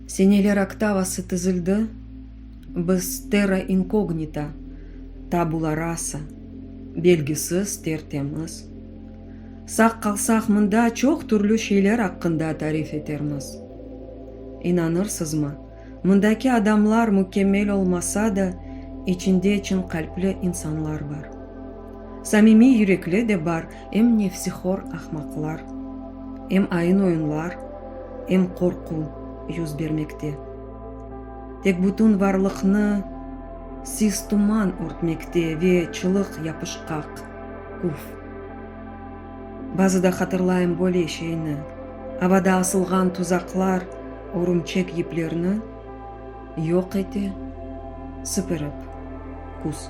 Seneler oktavası tizildi, biz terra inkognita, tabula rasa, belgisiz, ter-temiz. Sağ qalsaq mında çoq türlü şeyler aqqında tarif etermiz. İnanırsızmı, mındaki adamlar mükemmel olmasa da, içinde çın qalpli insanlar bar. Samimiy yürekli de bar, em nefsihor ahmaqlar, em ayın-oyunlar, em qorqu yüz bermekte. Tek bütün varlıqnı sis-tuman örtmekte ve çılıq yapışqaq küf. Bazıda hatırlayım böyle şeyni, avada asılğan tuzaqlar örümçek yiplerni yoq ete, sipirip küz.